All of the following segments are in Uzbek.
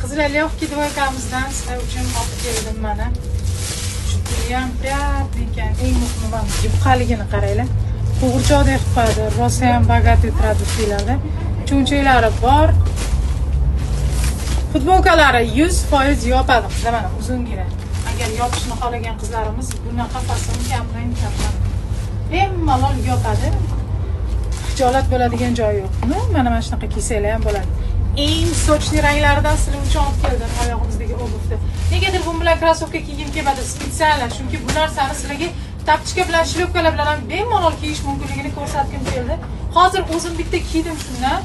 Qizlar, легкий двойка mizdan sizlar uchun olib keldim mana. Judayam приятный ekan. Eng muhimi, mana yupqaligini qaranglar. Qo'g'irchoqdek qilib qo'yadi. Rosayam богатый turadi sizlarda. Cho'nchaklari bor. Futbolkalari 100% yopadi, qizlar, mana uzungina. Agar yopishni xohlagan qizlarimiz bunaqa fason kamdan kam. Bemalol yopadi. Hijolat bo'ladigan joyi yo'q. Ну, mana shunaqa kiysanglar ham bo'ladi. Eng сочный ranglaridan sizlar uchun olib keldim oyog'imizdagi обувь ni. Negadir bu bilan krossovka kiygim kelmadi специально, chunki bu narsani sizlarga тапочка bilan, шлёпка lar bilan ham bemalol kiyish mumkinligini ko'rsatgim keldi. Hozir o'zim bitta kiydim shundan.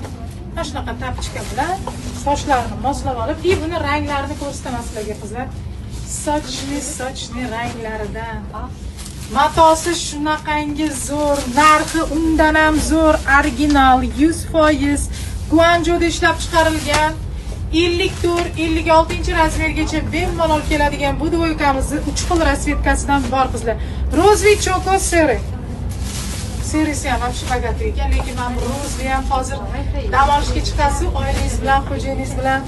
Mana shunaqa тапочка bilan sochlarini moslab olib, и buni ranglarini ko'rsataman sizlarga, qizlar. Сочный, сочный ranglaridan. Matosi shunaqangi zo'r, narxi undan ham zo'r, original 100% Guanjuda ishlab chiqarilgan, 54, 56 размер gacha bemalol keladigan bu двойка mizni 3 xil расцветка sidan bor, qizlar. Розовый, choco, серый. Серый si ham вообще богатый ekan, lekin mana bu розовый ham hozir dam olishga chiqasiz, oilangiz bilan, xo'jayiningiz bilan,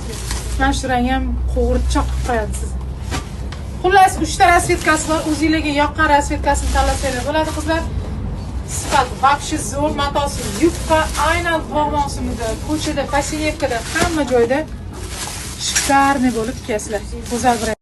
mana shu rang ham qo'g'irchoq qilib qo'yadi sizni. Xullas, uchta расцветка si bor. O'zinglarga yoqqan расцветка sini tanlasanglar bo'ladi, qizlar. Sifat вообще zo'r, matosi yupqa, aynan bog' mavsumida, ko'chada, повседневка da, hamma joyda шикарный bo'lib kiyasizlar. Go'zal brend.